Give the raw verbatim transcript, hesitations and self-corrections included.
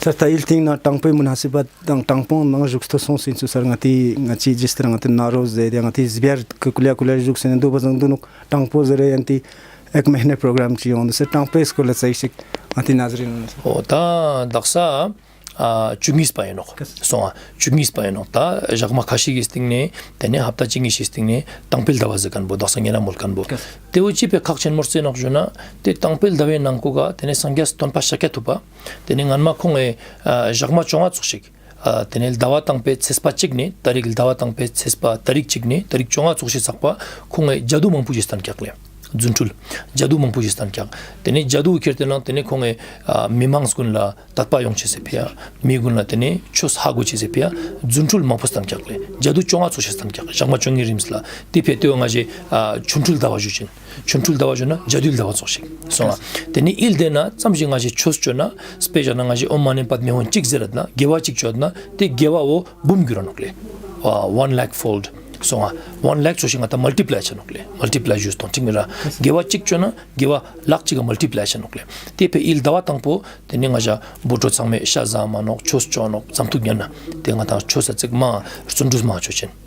ད་ད་ཨིལ་ཏིང་ན་དྲང་པོའི་མུན་ཧ་སི་བ་དང་དྲང་པོ་ནང་བཞུགས་ཐུབ་སོང་སིན་སུ་སར་ང་ཏི་ང་ཅི་ཇི་སྟེ་རང་ང་ཏི་ན་རོ་ཟེར་ཡ་ང་ཏི་སྦྱར་ཀུ་ཀུ་ལ་ཀུ་ལ་བཞུགས་སེ་ནི་འདུག་པ་ཟང་འདུག་ནོག། དྲང་པོ་ཟེར་ཡ་ཡན་ཏི་ཨེག་མ་ཧི་ནེ་པྲོ་གྲམ་ཅིག་ཡོང་འདུག་སེ། དྲང་པོའི་སྐོར་ལ་ཙ་ཞིག་ང་ཏི་ན་ཟེར་ཡིན་ནོག། འོ་ད་དག་ས་ཨ་བཅུ་གཉིས་པ་ཡིན་ནོག། སོང་ཨ་བཅུ་གཉིས་པ་ཡིན་ནོག། ད་ཞག་མ་ཁ་ཤས་ཀྱི་སྟེང་ནས་དེ་ནས་ཧབ་ཏ་གཅིག་གཉིས་ཤིག་སྟེང་ནས་དང་པོའི་ཟླ་བ་ཟེར་མཁན་པོ་དག་ས་ཉེ་རང་མོལ་མཁན་པོ་དེ་བོ་ཅི་ཕི་ཁག་ཆེན་མོ་རྩེ་ནོག་ཞུ་ན། དེ་དང་པོའི་ཟླ་བའི་ནང་ཁོ་ག་དེ་ནས་སངས་རྒྱས་སྟོན་པ་ཤཱཀྱ་ཐུབ་པ་དེ་ནས་སྔན་མ་ཁོང་ངི་ཨ་ཞག་མ་བཅོ་ལྔ་ཙོགས་ཤིག། ཨ་དེ་ནས་ཟླ་བ་དང་པོའི་ཚེས་པ་གཅིག་ནས་ཏ་རིག་ཟླ་བ་དང་པོའི་ཚེས་པ་ཏ་རིག་གཅིག་ནས་ཏ་རིག་བཅོ་ལྔ་ཙོགས་ཤིག་ཚག་པ་ཁོང་ངི་ཇ་དུ་མང་པོ་ཞིག་སྟན་ཀྱག་ལེ། རྫུ་འཕྲུལ། ཇ་དུ་མང་པོ་ཞིག་སྟན་ཀྱག། དེ་ནས་ཇ་དུ་ཁྱེར་ཏེ་ན་དེ་ནས་ཁོང་ངི་ཨ་མི་མང་ཀུན་ལ་དད་པ་ཡོང་ཅེས་སི་ཕི་ཡ། མི་ཀུན་ལ་དེ་ནས་ཆོས་ཧ་གོ་ཅེས་སི་ཕི་ཡ། རྫུ་འཕྲུལ་མང་པོ་སྟན་ཀྱག་ལེ། ཇ་དུ་བཅོ་ལྔ་ཙོགས་ཤིག་སྟན་ཀྱག། ཞག་མ་བཅོ་ལྔའི་རིམས་ལ། དེ་ཕི་ཡ་དེ་བོ་ང་ཞེ་ཨ་ཆོ་འཕྲུལ་ཟླ་བ་ཞུ་ཅན། ཆོ་འཕྲུལ་ཟླ་བ་ཞུ་ན་ཇ་དུའི་ཟླ་བ་ཙོགས་ཤིག་སོང་ང་། དེ་ནས་ཨིལ་དེ་ན་ཙམ་ཞིག་ང་ཞེ་ཆོས་ཅོ་ན། དཔེ་བཞག་ན་ང་ཞེ་ཨོཾ་མ་ཎི་པདྨེ་ཧཱུྃ་གཅིག་ཟེར་རད་ན་དགེ་བ་གཅིག་ཅོ་ན་དེ་དགེ་བ་བོ་འབུམ་འགྱུར་ར་ནོག་ལེ། ཨ་one lakh fold སོང་ང་། One lakh ཙོགས་ཤིག་ང་ཏ་མལ་ཊི་པ་ལའི་ཆ་ནོག་ལེ། མལ་ཊི་པ་ལའི་ཞུས་ཏོང་ཁྲིག་མི་ར། དགེ་བ་གཅིག་ཅོ་ན་དགེ་བ་ལག་གཅིག་ག་མལ་ཊི་པ་ལའི་ཆ་ནོག་ལེ། དེ་ཕི་ཡ་ཨིལ་ཟླ་བ་དང་པོ་དེ་ནས་ང་ཞ་བོ་ཊོ་ཚང་མས་ཤ་ཟ་མ་ནོག། ཆོས་ཅོ་ནོག། ཙམ་ཐུག་ཉན་ན་དེ་ང་ཏ་ཆོས་ས་ཚིག་མ་བརྩོན་འགྲུས་མ་ཅོ་ཅན།